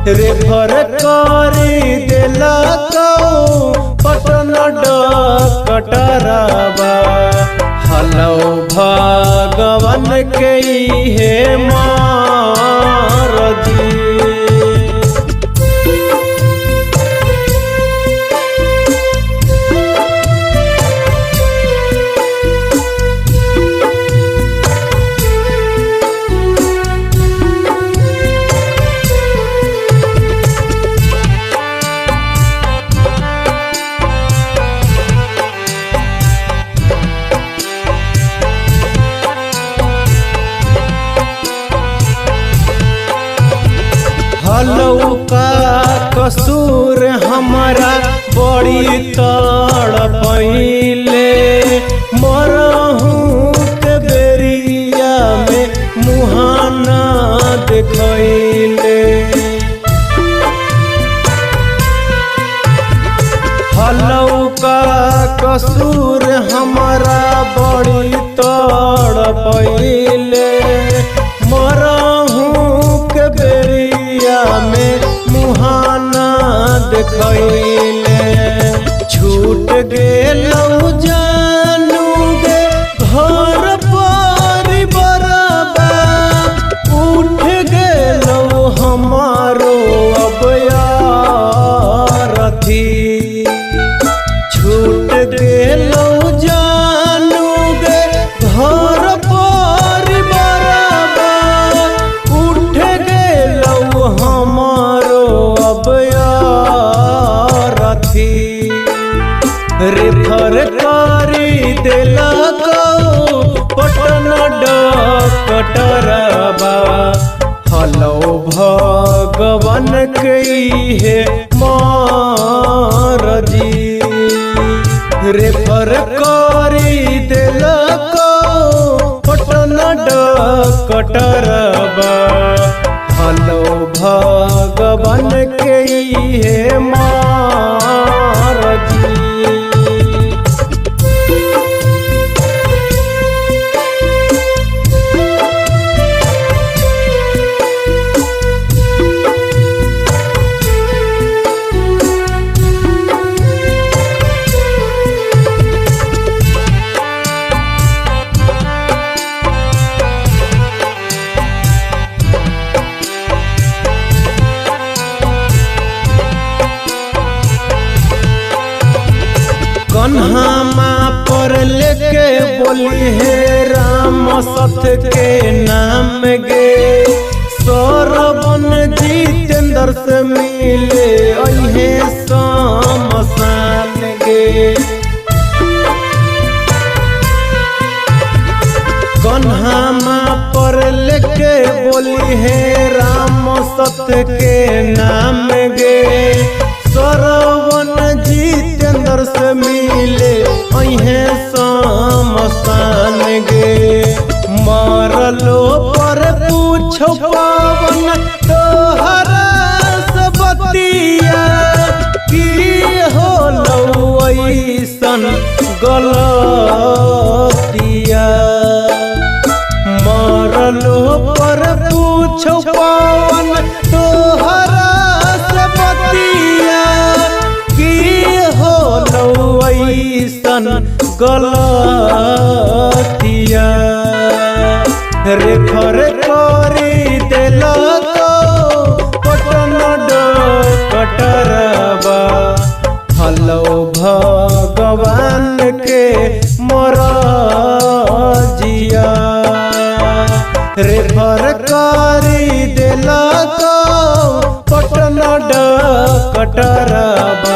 Refer करी देला पटना डॉक्टरबा। हलो भगवान के हे मारजी। हलो का कसूर हमारा बड़ी तड़पैले, मरहूँ के बेरिया में मुहाना देखैले। हलो का कसूर हमारा बड़ी तड़पैले, मरहूँ के बेरिया में मुहाना देखैले। छूट गेलौ जानू गे घर परिवारबा, उठ गेलौ हमारो अब यारथी। छूट गेलौ जानू गे घर परिवारबा, उठ गेलौ हमारो अब यारथी। रेफर करी देला पटना डॉक्टरबा। हलो भगवान के हे मारजी। रेफर करी देला पटना डॉक्टरबा। हलो भगवान के हे मारजी। कन्हा पर लेके बोली हे राम सत के नाम गे, सरवन जितेंद्र से मिले अहे शमशान गे। कन्हा पर लेके बोली हे राम सत के नाम गे, सरवन जितेंद्र से मिले अहे शमशान गे। मरलो पर पूछो पावन तोहरा से बतिया, की होलौ ऐसन गलतिया। मरलो पर पूछो पावन तोहरा से बतिया, की होलौ ऐसन गलतिया। रेफर करी देला पटना डॉक्टरबा। हलो भगवान के मरजिया। रेफर करी देला पटना डॉक्टरबा।